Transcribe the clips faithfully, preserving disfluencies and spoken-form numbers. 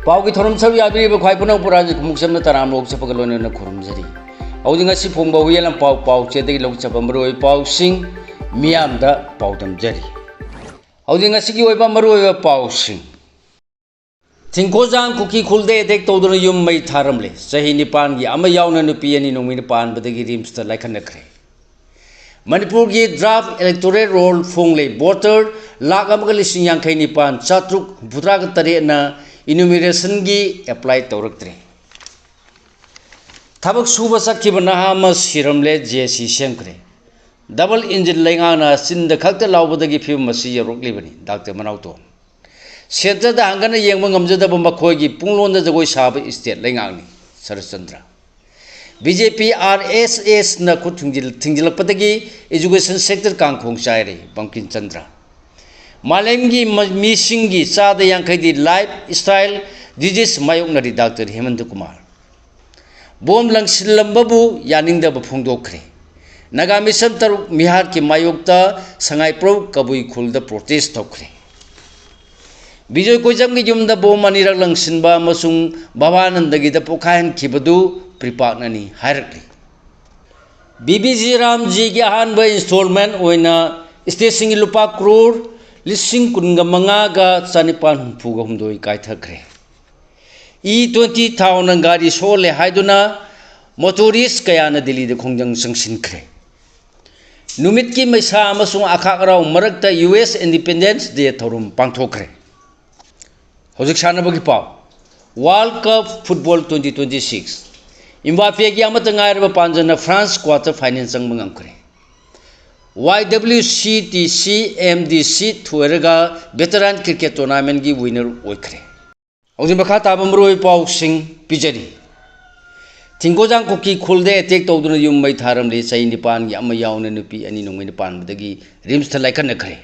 ꯄꯥꯎꯒꯤ ꯊꯧꯔꯝ ꯁꯔꯨꯛ ꯌꯥꯕꯤꯔꯤꯕ ꯈ꯭ꯋꯥꯏ ꯄꯨꯝꯅꯃꯛꯄꯨ ꯔꯥꯖ ꯈꯨꯃꯨꯛꯆꯝꯅ ꯇꯔꯥꯝꯅ ꯑꯣꯛꯆꯕꯒ ꯂꯣꯏꯅꯅ ꯈꯨꯔꯨꯝꯖꯔꯤ꯫ ꯍꯧꯖꯤꯛ ꯉꯁꯤ ꯐꯣꯡꯕ ꯍꯨꯏꯌꯦꯟ ꯂꯝꯄꯥꯎ ꯄꯥꯎꯆꯦꯗꯒꯤ ꯂꯧꯖꯕ ꯃꯔꯨꯑꯣꯏꯕ ꯄꯥꯎꯁꯤꯡ ꯃꯤꯌꯥꯝꯗ ꯄꯥꯎꯗꯝꯖꯔꯤ꯫ ꯍꯧꯖꯤꯛ ꯉꯁꯤꯒꯤ ꯑꯣꯏꯕ ꯃꯔꯨꯑꯣꯏꯕ ꯄꯥꯎꯁꯤꯡ꯫ ꯊꯤꯡꯀꯣꯖꯥꯡ ꯀꯨꯀꯤ ꯈꯨꯜꯗ ꯑꯦꯇꯦꯛ ꯇꯧꯗꯨꯅ ꯌꯨꯝ ꯃꯩ ꯊꯥꯔꯝꯂꯦ꯫ ꯆꯍꯤ ꯅꯤꯄꯥꯟꯒꯤ ꯑꯃ ꯌꯥꯎꯅ ꯅꯨꯄꯤ ꯑꯅꯤ ꯅꯣꯡꯃꯩꯅ ꯄꯥꯟꯕꯗꯒꯤ ꯔꯤꯝꯁꯇ ꯂꯥꯏꯈꯠꯅꯈ꯭ꯔꯦ꯫ ꯃꯅꯤꯄꯨꯔꯒꯤ ꯗ꯭ꯔꯥꯐ ꯏꯂꯦꯛꯇꯣꯔꯦꯜ ꯔꯣꯜ ꯐꯣꯡꯂꯦ꯫ ꯚꯣꯇꯔ ꯂꯥꯈ ꯑꯃꯒ ꯂꯤꯁꯤꯡ ꯌꯥꯡꯈꯩ ꯅꯤꯄꯥꯟ ꯆꯥꯇ꯭ꯔꯨꯛ ꯍꯨꯝꯐꯨꯇꯔꯥꯒ ꯇꯔꯦꯠꯅ ꯏꯅꯨꯃꯤꯔꯦꯁꯟꯒꯤ ꯑꯦꯄ꯭ꯂꯥꯏ ꯇꯧꯔꯛꯇ꯭ꯔꯦ꯫ ꯊꯕꯛ ꯁꯨꯕ ꯆꯠꯈꯤꯕ ꯅꯍꯥ ꯑꯃ ꯁꯤꯔꯝꯂꯦ꯫ ꯖꯦ ꯁꯤ ꯁꯦꯝꯈ꯭ꯔꯦ꯫ ꯗꯕꯜ ꯏꯟꯖꯤꯟ ꯂꯩꯉꯥꯛꯅ ꯆꯤꯟꯗ ꯈꯛꯇ ꯂꯥꯎꯕꯗꯒꯤ ꯐꯤꯕꯝ ꯑꯁꯤ ꯌꯧꯔꯛꯂꯤꯕꯅꯤ꯫ ꯗꯥꯛꯇꯔ ꯃꯅꯥꯎꯇꯣꯟ꯫ ꯁꯦꯟꯇꯔꯗ ꯍꯪꯒꯠꯅ ꯌꯦꯡꯕ ꯉꯝꯖꯗꯕ ꯃꯈꯣꯏꯒꯤ ꯄꯨꯡꯂꯣꯟꯗ ꯖꯒꯣꯏ ꯁꯥꯕ ꯏꯁꯇꯦꯠ ꯂꯩꯉꯥꯛꯅꯤ꯫ Saratchandra. B J P R S ꯑꯦꯁꯅ ꯈꯨꯠ ꯊꯤꯡꯖꯤꯜ-, ꯊꯤꯡꯖꯤꯜꯂꯛꯄꯗꯒꯤ ꯏꯖꯨꯀꯦꯁꯟ ꯁꯦꯛꯇꯔ ꯀꯥꯡꯈꯣꯡ ꯆꯥꯏꯔꯦ꯫ ꯕꯪꯀꯤꯝ ꯆꯟꯗ꯭ꯔ꯫ ꯃꯥꯂꯦꯝꯒꯤ ꯃ-, ꯃꯤꯁꯤꯡꯒꯤ ꯆꯥꯗ ꯌꯥꯡꯈꯩꯗꯤ ꯂꯥꯏꯐ ꯏꯁꯇꯥꯏꯜ ꯗꯤꯖꯤꯁ ꯃꯥꯌꯣꯛꯅꯔꯤ꯫ ꯗꯥꯛꯇꯔ ꯍꯦꯃꯟꯇ ꯀꯨꯃꯥꯔ꯫ ꯕꯣꯝ ꯂꯪꯁꯤꯜꯂꯝꯕꯕꯨ ꯌꯥꯅꯤꯡꯗꯕ ꯐꯣꯡꯗꯣꯛꯈ꯭ꯔꯦ꯫ ꯅꯥꯒꯥ ꯃꯤꯁꯟ ꯇꯔꯨꯛ ꯃꯤꯍꯥꯠꯀꯤ ꯃꯥꯌꯣꯛꯇ ꯁꯉꯥꯏ ꯄ꯭ꯔꯧ ꯀꯕꯨꯏ ꯈꯨꯜꯗ ꯄ꯭ꯔꯣꯇꯦꯁ ꯇꯧꯈ꯭ꯔꯦ꯫ ꯕꯤꯖꯣꯏ ꯀꯣꯏꯖꯝꯒꯤ ꯌꯨꯝꯗ ꯕꯣꯝ ꯑꯅꯤꯔꯛ ꯂꯪꯁꯤꯟꯕ ꯑꯃꯁꯨꯡ ꯚꯕꯥꯅꯟꯗꯒꯤꯗ ꯄꯣꯈꯥꯏꯍꯟꯈꯤꯕꯗꯨ ꯄ꯭ꯔꯤꯄꯥꯛꯅꯅꯤ ꯍꯥꯏꯔꯛꯂꯤ꯫ ꯕꯤ ꯕꯤ ꯖꯤ ꯔꯥꯝꯖꯤꯒꯤ ꯑꯍꯥꯟꯕ ꯏꯟꯁꯇꯣꯜꯃꯦꯟ ꯑꯣꯏꯅ ꯏꯁꯇꯦꯠꯁꯤꯡꯒꯤ ꯂꯨꯄꯥ ꯀ꯭ꯔꯣꯔ ꯂꯤꯁꯤꯡ ꯀꯨꯟꯒ ꯃꯉꯥꯒ ꯆꯅꯤꯄꯥꯟ ꯍꯨꯝꯐꯨꯒ ꯍꯨꯝꯗꯣꯏ ꯀꯥꯏꯊꯈ꯭ꯔꯦ꯫ ꯏ ꯇ꯭ꯋꯦꯟꯇꯤ ꯊꯥꯎꯅ ꯒꯥꯔꯤ ꯁꯣꯛꯍꯜꯂꯦ ꯍꯥꯏꯗꯨꯅ ꯃꯣꯇꯣꯔꯤꯁ ꯀꯌꯥꯅ ꯗꯤꯜꯂꯤꯗ ꯈꯣꯡꯖꯪ ꯆꯪꯁꯤꯟꯈ꯭ꯔꯦ꯫ ꯅꯨꯃꯤꯠꯀꯤ ꯃꯩꯁꯥ ꯑꯃꯁꯨꯡ ꯑꯈꯥꯛ ꯑꯔꯥꯎ ꯃꯔꯛꯇ ꯌꯨ ꯑꯦꯁ ꯏꯟꯗꯤꯄꯦꯟꯗꯦꯟꯁ ꯗꯦ ꯊꯧꯔꯝ ꯄꯥꯡꯊꯣꯛꯈ꯭ꯔꯦ꯫ ꯍꯧꯖꯤꯛ ꯁꯥꯟꯅꯕꯒꯤ ꯄꯥꯎ꯫ World cup football twenty twenty six. ꯏꯝꯕꯥꯄꯦꯒꯤ ꯑꯃꯠꯇ ꯉꯥꯏꯔꯕ ꯄꯥꯟꯖꯅ ꯐ꯭ꯔꯥꯟꯁ ꯀ꯭ꯋꯥꯇꯔ ꯐꯥꯏꯅꯦꯜ ꯆꯪꯕ ꯉꯝꯈ꯭ꯔꯦ꯫ Y W C T C M D C ꯊꯣꯏꯔꯒ ꯚꯦꯇꯔꯥꯟ ꯀ꯭ꯔꯤꯀꯦꯠ ꯇꯣꯔꯅꯥꯃꯦꯟꯒꯤ ꯋꯤꯅꯔ ꯑꯣꯏꯈ꯭ꯔꯦ꯫ ꯍꯧꯖꯤꯛ ꯃꯈꯥ ꯇꯥꯕ ꯃꯔꯨꯑꯣꯏꯕ ꯄꯥꯎꯁꯤꯡ ꯄꯤꯖꯔꯤ꯫ ꯊꯤꯡꯒꯣꯖꯥꯡ ꯀꯨꯀꯤ ꯈꯨꯜꯗ ꯑꯦꯇꯦꯛ ꯇꯧꯗꯨꯅ ꯌꯨꯝ ꯃꯩ ꯊꯥꯔꯝꯂꯤ꯫ ꯆꯍꯤ ꯅꯤꯄꯥꯟꯒꯤ ꯑꯃ ꯌꯥꯎꯅ ꯅꯨꯄꯤ ꯑꯅꯤ ꯅꯣꯡꯃꯩꯅ ꯄꯥꯟꯕꯗꯒꯤ ꯔꯤꯝꯁꯇ ꯂꯥꯏꯈꯠꯅꯈ꯭ꯔꯦ꯫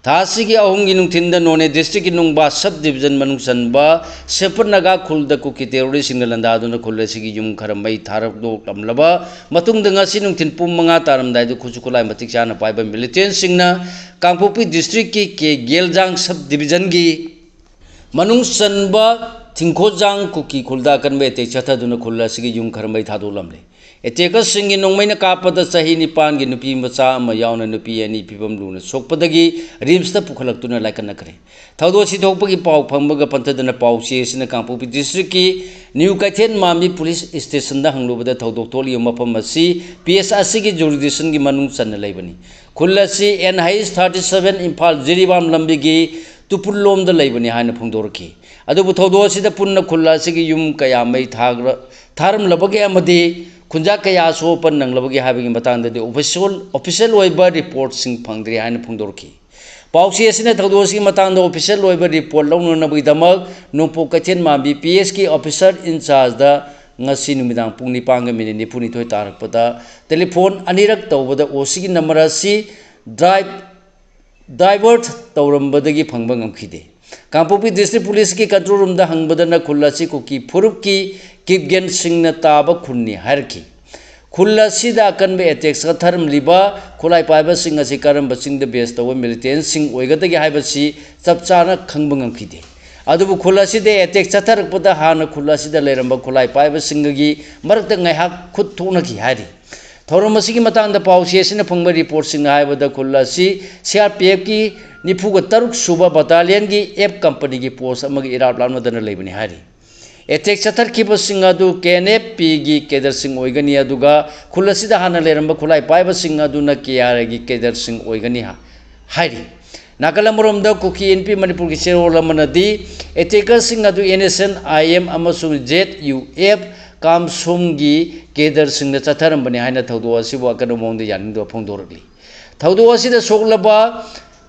ꯊꯥ ꯑꯁꯤꯒꯤ ꯑꯍꯨꯝꯒꯤ ꯅꯨꯡꯊꯤꯟꯗ ꯅꯣꯅꯦ ꯗꯤꯁꯇ꯭ꯔꯤꯛꯀꯤ ꯅꯨꯡꯕꯥ ꯁꯕ ꯗꯤꯕꯤꯖꯟ ꯃꯅꯨꯡ ꯆꯟꯕ ꯁꯦꯄꯠ ꯅꯥꯒꯥ ꯈꯨꯜꯗ ꯀꯨꯀꯤ ꯇꯦꯔꯣꯔꯤꯁꯁꯤꯡꯅ ꯂꯥꯟꯗꯥꯗꯨꯅ ꯈꯨꯜ ꯑꯁꯤꯒꯤ ꯌꯨꯝ ꯈꯔ ꯃꯩ ꯊꯥꯔꯛꯂꯝꯂꯕ ꯃꯇꯨꯡꯗ ꯉꯁꯤ ꯅꯨꯡꯊꯤꯜ ꯄꯨꯡ ꯃꯉꯥ ꯇꯥꯔꯝꯗꯥꯏꯗ ꯈꯨꯠꯁꯨ ꯈꯨꯠꯂꯥꯏ ꯃꯇꯤꯛ ꯆꯥꯅ ꯄꯥꯏꯕ ꯃꯤꯂꯤꯇꯦꯟꯁꯤꯡꯅ ꯀꯥꯡꯄꯣꯛꯄꯤ ꯗꯤꯁꯇ꯭ꯔꯤꯛꯀꯤ ꯀꯦ ꯒꯦꯜꯖꯥꯡ ꯁꯕ ꯗꯤꯕꯤꯖꯟꯒꯤ ꯃꯅꯨꯡ ꯆꯟꯕ ꯊꯤꯡꯈꯣꯖꯥꯡ ꯀꯨꯀꯤ ꯈꯨꯜꯗ ꯑꯀꯟꯕ ꯑꯦꯇꯦꯛ ꯆꯠꯊꯗꯨꯅ ꯈꯨꯜ ꯑꯁꯤꯒꯤ ꯌꯨꯝ ꯈꯔ ꯃꯩ ꯊꯥꯗꯣꯛꯂꯝꯂꯦ꯫ ꯑꯦꯇꯦꯀꯔꯁꯤꯡꯒꯤ ꯅꯣꯡꯃꯩꯅ ꯀꯥꯞꯄꯗ ꯆꯍꯤ ꯅꯤꯄꯥꯟꯒꯤ ꯅꯨꯄꯤ ꯃꯆꯥ ꯑꯃ ꯌꯥꯎꯅ ꯅꯨꯄꯤ ꯑꯅꯤ ꯐꯤꯕꯝ ꯂꯨꯅ ꯁꯣꯛꯄꯗꯒꯤ ꯔꯤꯝꯁꯇ ꯄꯨꯈꯠꯂꯛꯇꯨꯅ ꯂꯥꯏꯀꯠꯅꯈ꯭ꯔꯦ꯫ ꯊꯧꯗꯣꯛ ꯑꯁꯤ ꯊꯣꯛꯄꯒꯤ ꯄꯥꯎ ꯐꯪꯕꯒ ꯄꯟꯊꯗꯅ ꯄꯥꯎ ꯆꯦ ꯑꯁꯤꯅ ꯀꯥꯡꯄꯣꯛꯄꯤ ꯗꯤꯁꯇ꯭ꯔꯤꯛꯀꯤ ꯅ꯭ꯌꯨ ꯀꯩꯊꯦꯜ ꯃꯥꯟꯕꯤ ꯄꯨꯂꯤꯁ ꯁ꯭ꯇꯦꯁꯟꯗ ꯍꯪꯂꯨꯕꯗ ꯊꯧꯗꯣꯛ ꯊꯣꯛꯂꯤꯕ ꯃꯐꯝ ꯑꯁꯤ ꯄꯤ ꯑꯦꯁ ꯑꯁꯤꯒꯤ ꯖꯨꯔꯤꯗꯤꯛꯁꯟꯒꯤ ꯃꯅꯨꯡ ꯆꯟꯅ ꯂꯩꯕꯅꯤ꯫ ꯈꯨꯜ ꯑꯁꯤ N H thirty seven Imphal ꯖꯤꯔꯤꯕꯥꯝ ꯂꯝꯕꯤꯒꯤ ꯇꯨꯄꯨꯜꯂꯣꯝꯗ ꯂꯩꯕꯅꯤ ꯍꯥꯏꯅ ꯐꯣꯡꯗꯣꯔꯛꯈꯤ꯫ ꯑꯗꯨꯕꯨ ꯊꯧꯗꯣꯛ ꯑꯁꯤꯗ ꯄꯨꯟꯅ ꯈꯨꯜ ꯑꯁꯤꯒꯤ ꯌꯨꯝ ꯀꯌꯥ ꯃꯩ ꯊꯥꯈ꯭ꯔ-, ꯊꯥꯔꯝꯂꯕꯒꯦ ꯑꯃꯗꯤ ꯈꯨꯟꯖꯥ ꯀꯌꯥ ꯑꯁꯣꯛ ꯑꯄꯟ ꯅꯪꯂꯕꯒꯦ ꯍꯥꯏꯕꯒꯤ ꯃꯇꯥꯡꯗꯗꯤ ꯑꯣꯐꯤꯁꯤꯌꯦꯜ, ꯑꯣꯐꯤꯁꯤꯌꯦꯜ ꯑꯣꯏꯕ ꯔꯤꯄꯣꯔꯠꯁꯤꯡ ꯐꯪꯗ꯭ꯔꯤ ꯍꯥꯏꯅ ꯐꯣꯡꯗꯣꯔꯛꯈꯤ꯫ ꯄꯥꯎꯆꯦ ꯑꯁꯤꯅ ꯊꯧꯗꯣꯛ ꯑꯁꯤꯒꯤ ꯃꯇꯥꯡꯗ ꯑꯣꯐꯤꯁꯤꯌꯦꯜ ꯑꯣꯏꯕ ꯔꯤꯄꯣꯔꯠ ꯂꯧꯅꯅꯕꯒꯤꯗꯃꯛ ꯅꯣꯡꯄꯣꯛ ꯀꯩꯊꯦꯜ ꯃꯥꯟꯕꯤ ꯄꯤ ꯑꯦꯁꯀꯤ ꯑꯣꯐꯤꯁꯥꯔ ꯏꯟꯆꯥꯔꯖꯗ ꯉꯁꯤ ꯅꯨꯃꯤꯗꯥꯡ ꯄꯨꯡ ꯅꯤꯄꯥꯟꯒ ꯃꯤꯅꯤꯠ ꯅꯤꯐꯨꯅꯤꯊꯣꯏ ꯇꯥꯔꯛꯄꯗ ꯇꯦꯂꯤꯐꯣꯟ ꯑꯅꯤꯔꯛ ꯇꯧꯕꯗ ꯑꯣ ꯁꯤꯒꯤ ꯅꯝꯕꯔ ꯑꯁꯤ ꯗ꯭ꯔꯥꯏꯞ ꯗꯥꯏꯚꯔꯠ ꯇꯧꯔꯝꯕꯗꯒꯤ ꯐꯪꯕ ꯉꯝꯈꯤꯗꯦ꯫ ꯀꯥꯡꯄꯣꯛꯄꯤ ꯗꯤꯁꯇ꯭ꯔꯤꯛ ꯄꯨꯂꯤꯁꯀꯤ ꯀꯟꯇ꯭ꯔꯣꯜ ꯔꯨꯝꯗ ꯍꯪꯕꯗꯅ ꯈꯨꯜ ꯑꯁꯤ ꯀꯨꯀꯤ ꯐꯨꯔꯨꯞꯀꯤ ꯀꯤꯞꯒꯦꯟꯁꯤꯡꯅ ꯇꯥꯕ ꯈꯨꯟꯅꯤ ꯍꯥꯏꯔꯛꯈꯤ꯫ ꯈꯨꯜ ꯑꯁꯤꯗ ꯑꯀꯟꯕ ꯑꯦꯇꯦꯛ ꯆꯠꯊꯔꯝꯂꯤꯕ ꯈꯨꯠꯂꯥꯏ ꯄꯥꯏꯕꯁꯤꯡ ꯑꯁꯤ ꯀꯔꯝꯕ ꯆꯤꯡꯗ ꯕꯦꯁ ꯇꯧꯕ ꯃꯤꯂꯤꯇꯦꯟꯁꯤꯡ ꯑꯣꯏꯒꯗꯒꯦ ꯍꯥꯏꯕꯁꯤ ꯆꯞ ꯆꯥꯅ ꯈꯪꯕ ꯉꯝꯈꯤꯗꯦ꯫ ꯑꯗꯨꯕꯨ ꯈꯨꯜ ꯑꯁꯤꯗ ꯑꯦꯇꯦꯛ ꯆꯠꯊꯔꯛꯄꯗ ꯍꯥꯟꯅ ꯈꯨꯜ ꯑꯁꯤꯗ ꯂꯩꯔꯝꯕ ꯈꯨꯠꯂꯥꯏ ꯄꯥꯏꯕꯁꯤꯡꯒꯤ ꯃꯔꯛꯇ ꯉꯥꯏꯍꯥꯛ ꯈꯨꯠ ꯊꯣꯛꯅꯈꯤ ꯍꯥꯏꯔꯤ꯫ ꯊꯧꯔꯝ ꯑꯁꯤꯒꯤ ꯃꯇꯥꯡꯗ ꯄꯥꯎꯆꯦ ꯑꯁꯤꯅ ꯐꯪꯕ ꯔꯤꯄꯣꯔꯠꯁꯤꯡꯅ ꯍꯥꯏꯕꯗ ꯈꯨꯜ ꯑꯁꯤ ꯁꯤ ꯑꯥꯔ ꯄꯤ ꯑꯦꯐꯀꯤ ꯅꯤꯐꯨꯒ ꯇꯔꯨꯛ ꯁꯨꯕ ꯕꯠꯇꯥꯂꯤꯌꯟꯒꯤ ꯑꯦꯐ ꯀꯝꯄꯅꯤꯒꯤ ꯄꯣꯁ ꯑꯃꯒꯤ ꯏꯔꯥꯞ ꯂꯥꯞꯅꯗꯅ ꯂꯩꯕꯅꯤ ꯍꯥꯏꯔꯤ꯫ ꯑꯦꯇꯦꯛ ꯆꯠꯊꯔꯛꯈꯤꯕꯁꯤꯡ ꯑꯗꯨ ꯀꯦ ꯑꯦꯟ ꯑꯦꯐ ꯄꯤꯒꯤ ꯀꯦꯗꯔꯁꯤꯡ ꯑꯣꯏꯒꯅꯤ, ꯑꯗꯨꯒ ꯈꯨꯜ ꯑꯁꯤꯗ ꯍꯥꯟꯅ ꯂꯩꯔꯝꯕ ꯈꯨꯠꯂꯥꯏ ꯄꯥꯏꯕꯁꯤꯡ ꯑꯗꯨꯅ ꯀꯦ ꯑꯥꯔ ꯑꯦꯒꯤ ꯀꯦꯗꯔꯁꯤꯡ ꯑꯣꯏꯒꯅꯤ ꯍꯥ-, ꯍꯥꯏꯔꯤ꯫ ꯅꯥꯀꯜ ꯑꯃꯔꯣꯝꯗ ꯀꯨꯀꯤ ꯑꯦꯟ ꯄꯤ ꯃꯅꯤꯄꯨꯔꯒꯤ ꯆꯦꯔꯣꯜ ꯑꯃꯅꯗꯤ ꯑꯦꯇꯦꯀꯔꯁꯤꯡ ꯑꯗꯨ N S N I M ꯑꯃꯁꯨꯡ ꯖꯦꯠ ꯌꯨ ꯑꯦꯐ ꯀꯥꯝꯁꯣꯝꯒꯤ ꯀꯦꯗꯔꯁꯤꯡꯅ ꯆꯠꯊꯔꯝꯕꯅꯤ ꯍꯥꯏꯅ ꯊꯧꯗꯣꯛ ꯑꯁꯤꯕꯨ ꯑꯀꯟꯕ ꯃꯑꯣꯡꯗ ꯌꯥꯅꯤꯡꯗꯕ ꯐꯣꯡꯗꯣꯔꯛꯂꯤ꯫ ꯊꯧꯗꯣꯛ ꯑꯁꯤꯗ ꯁꯣꯛꯂꯕ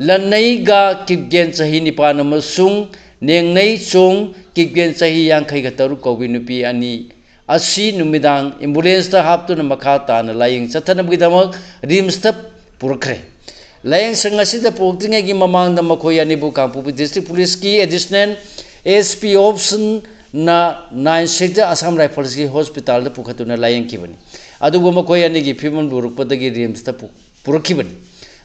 ꯂꯟꯅꯩꯒ ꯀꯤꯞꯒꯦꯟ ꯆꯍꯤ ꯅꯤꯄꯥꯟ ꯑꯃꯁꯨꯡ ꯅꯦꯡꯅꯩ ꯆꯣꯡ ꯀꯤꯞꯒꯦꯟ ꯆꯍꯤ ꯌꯥꯡꯈꯩꯒ ꯇꯔꯨꯛ ꯀꯧꯕꯤ ꯅꯨꯄꯤ ꯑꯅꯤ ꯑꯁꯤ ꯅꯨꯃꯤꯗꯥꯡ ꯑꯦꯝꯕꯨꯂꯦꯟꯁꯇ ꯍꯥꯞꯇꯨꯅ ꯃꯈꯥ ꯇꯥꯅ ꯂꯥꯌꯦꯡ ꯆꯠꯊꯅꯕꯒꯤꯗꯃꯛ ꯔꯤꯝꯁꯇ ꯄꯨꯔꯛꯈ꯭ꯔꯦ꯫ ꯂꯥꯌꯦꯡꯁꯪ ꯑꯁꯤꯗ ꯄꯨꯔꯛꯇ꯭ꯔꯤꯉꯩꯒꯤ ꯃꯃꯥꯡꯗ ꯃꯈꯣꯏ ꯑꯅꯤꯕꯨ ꯀꯥꯡꯄꯣꯛꯄꯤ ꯗꯤꯁꯇ꯭ꯔꯤꯛ ꯄꯨꯂꯤꯁꯀꯤ ꯑꯦꯗꯤꯁꯅꯦꯜ ꯑꯦꯁ ꯄꯤ ꯑꯣꯞꯁꯟꯅ ꯅꯥꯏꯟ ꯁꯤꯛꯁ ꯑꯁꯥꯝ ꯔꯥꯏꯐꯜꯁꯀꯤ ꯍꯣꯁꯄꯤꯇꯥꯜꯗ ꯄꯨꯈꯠꯇꯨꯅ ꯂꯥꯌꯦꯡꯈꯤꯕꯅꯤ꯫ ꯑꯗꯨꯕꯨ ꯃꯈꯣꯏ ꯑꯅꯤꯒꯤ ꯐꯤꯕꯝ ꯂꯨꯔꯛꯄꯗꯒꯤ ꯔꯤꯝꯁꯇ ꯄꯨ-, ꯄꯨꯔꯛꯈꯤꯕꯅꯤ꯫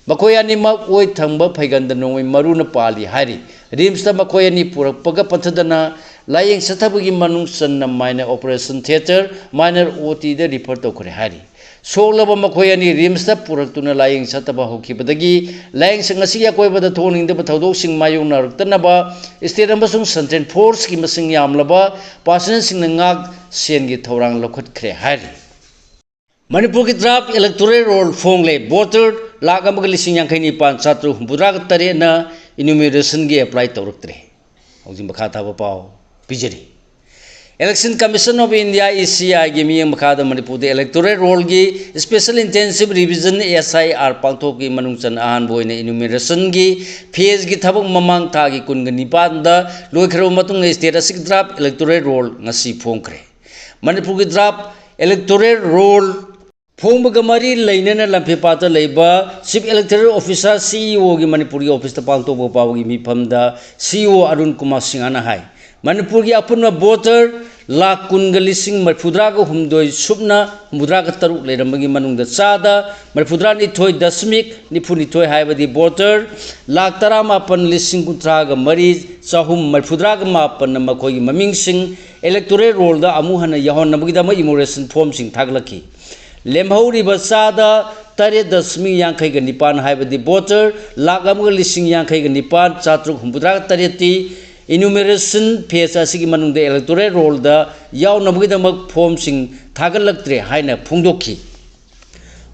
ꯃꯈꯣꯏ ꯑꯅꯤꯃꯛ ꯑꯣꯏ ꯊꯪꯕ ꯐꯩꯒꯟꯗ ꯅꯣꯡꯃꯩ ꯃꯔꯨꯅ ꯄꯥꯜꯂꯤ ꯍꯥꯏꯔꯤ꯫ ꯔꯤꯝꯁꯇ ꯃꯈꯣꯏ ꯑꯅꯤ ꯄꯨꯔꯛꯄꯒ ꯄꯟꯊꯗꯅ ꯂꯥꯌꯦꯡ ꯆꯠꯊꯕꯒꯤ ꯃꯅꯨꯡ ꯆꯟꯅ minor operation theatre, minor O Tꯗ refer ꯇꯧꯈ꯭ꯔꯦ ꯍꯥꯏꯔꯤ꯫ ꯁꯣꯛꯂꯕ ꯃꯈꯣꯏ ꯑꯅꯤ ꯔꯤꯝꯁꯇ ꯄꯨꯔꯛꯇꯨꯅ ꯂꯥꯌꯦꯡ ꯆꯠꯊꯕ ꯍꯧꯈꯤꯕꯗꯒꯤ ꯂꯥꯌꯦꯡꯁꯪ ꯑꯁꯤꯒꯤ ꯑꯀꯣꯏꯕꯗ ꯊꯣꯛꯍꯟꯅꯤꯡꯗꯕ ꯊꯧꯗꯣꯛꯁꯤꯡ ꯃꯥꯌꯣꯛꯅꯔꯛꯇꯅꯕ state ꯑꯃꯁꯨꯡ central forceꯀꯤ ꯃꯁꯤꯡ ꯌꯥꯝꯂꯕ personnelꯁꯤꯡꯅ ꯉꯥꯛ ꯁꯦꯟꯒꯤ ꯊꯧꯔꯥꯡ ꯂꯧꯈꯠꯈ꯭ꯔꯦ ꯍꯥꯏꯔꯤ꯫ ꯃꯅꯤꯄꯨꯔꯒꯤ draft electoral roll ꯐꯣꯡꯂꯦ꯫ Voter lakh ꯑꯃꯒ ꯂꯤꯁꯤꯡ ꯌꯥꯡꯈꯩ ꯅꯤꯄꯥꯟ ꯆꯥꯇ꯭ꯔꯨꯛ ꯍꯨꯝꯐꯨꯇꯔꯥꯒ ꯇꯔꯦꯠꯅ enumeration apply ꯇꯧꯔꯛꯇ꯭ꯔꯦ꯫ ꯍꯧꯖꯤꯛ ꯃꯈꯥ ꯊꯥꯕ ꯄꯥꯎ ꯄꯤꯖꯔꯤ꯫ Election Commission of India, E C I ꯒꯤ ꯃꯤꯠꯌꯦꯡ ꯃꯈꯥꯗ ꯃꯅꯤꯄꯨꯔꯗ electoral rollꯒꯤ Special Intensive Revision, S I R, ꯄꯥꯡꯊꯣꯛꯄꯒꯤ ꯃꯅꯨꯡ ꯆꯟꯅ ꯑꯍꯥꯟꯕ ꯑꯣꯏꯅ enumerationꯒꯤ phaseꯀꯤ ꯊꯕꯛ ꯃꯃꯥꯡ ꯊꯥꯒꯤ ꯀꯨꯟꯒ ꯅꯤꯄꯥꯟꯗ ꯂꯣꯏꯈ꯭ꯔꯕ ꯃꯇꯨꯡꯗ state ꯑꯁꯤꯒꯤ draft electoral roll ꯉꯁꯤ ꯐꯣꯡꯈ꯭ꯔꯦ꯫ ꯃꯅꯤꯄꯨꯔꯒꯤ draft electoral roll ꯐꯣꯡꯕꯒ ꯃꯔꯤ ꯂꯩꯅꯅ ꯂꯝꯐꯦꯜꯄꯥꯠꯇ ꯂꯩꯕ Chief Electoral Officer, C E O ꯒꯤ ꯃꯅꯤꯄꯨꯔꯒꯤ officeꯇ ꯄꯥꯡꯊꯣꯛꯄ ꯐꯥꯎꯕꯒꯤ ꯃꯤꯐꯝꯗ C E O Arun Kumar ꯁꯤꯡꯍꯅ ꯍꯥꯏ, ꯃꯅꯤꯄꯨꯔꯒꯤ ꯑꯄꯨꯟꯕ voter ꯂꯥꯈ ꯀꯨꯟꯒ ꯂꯤꯁꯤꯡ ꯃꯔꯤꯐꯨꯇꯔꯥꯒ ꯍꯨꯝꯗꯣꯏ ꯁꯨꯞꯅ ꯍꯨꯝꯐꯨꯇꯔꯥꯒ ꯇꯔꯨꯛ ꯂꯩꯔꯝꯕꯒꯤ ꯃꯅꯨꯡꯗ ꯆꯥꯗ ꯃꯔꯤꯐꯨꯇꯔꯥꯅꯤꯊꯣꯏ ꯗꯁꯃꯤꯛ ꯅꯤꯐꯨꯅꯤꯊꯣꯏ, ꯍꯥꯏꯕꯗꯤ voter ꯂꯥꯈ ꯇꯔꯥꯃꯥꯄꯟ ꯂꯤꯁꯤꯡ ꯀꯨꯟꯊ꯭ꯔꯥꯒ ꯃꯔꯤ ꯆꯍꯨꯝ ꯃꯔꯤꯐꯨꯇꯔꯥꯒ ꯃꯥꯄꯟꯅ ꯃꯈꯣꯏꯒꯤ ꯃꯃꯤꯡꯁꯤꯡ electoral rollꯗ ꯑꯃꯨꯛ ꯍꯟꯅ ꯌꯥꯎꯍꯟꯅꯕꯒꯤꯗꯃꯛ enumeration formꯁꯤꯡ ꯊꯥꯒꯠꯂꯛꯈꯤ꯫ ꯂꯦꯝꯍꯧꯔꯤꯕ ꯆꯥꯗ ꯇꯔꯦꯠ ꯗꯁꯃꯤꯛ ꯌꯥꯡꯈꯩꯒ ꯅꯤꯄꯥꯟ, ꯍꯥꯏꯕꯗꯤ voter ꯂꯥꯈ ꯑꯃꯒ ꯂꯤꯁꯤꯡ ꯌꯥꯡꯈꯩꯒ ꯅꯤꯄꯥꯟ ꯆꯥꯇ꯭ꯔꯨꯛ ꯍꯨꯝꯐꯨꯇꯔꯥ ꯇꯔꯦꯠꯇꯤ enumeration phase ꯑꯁꯤꯒꯤ ꯃꯅꯨꯡꯗ electoral rollꯗ ꯌꯥꯎꯅꯕꯒꯤꯗꯃꯛ formꯁꯤꯡ ꯊꯥꯒꯠꯂꯛꯇ꯭ꯔꯦ ꯍꯥꯏꯅ ꯐꯣꯡꯗꯣꯛꯈꯤ꯫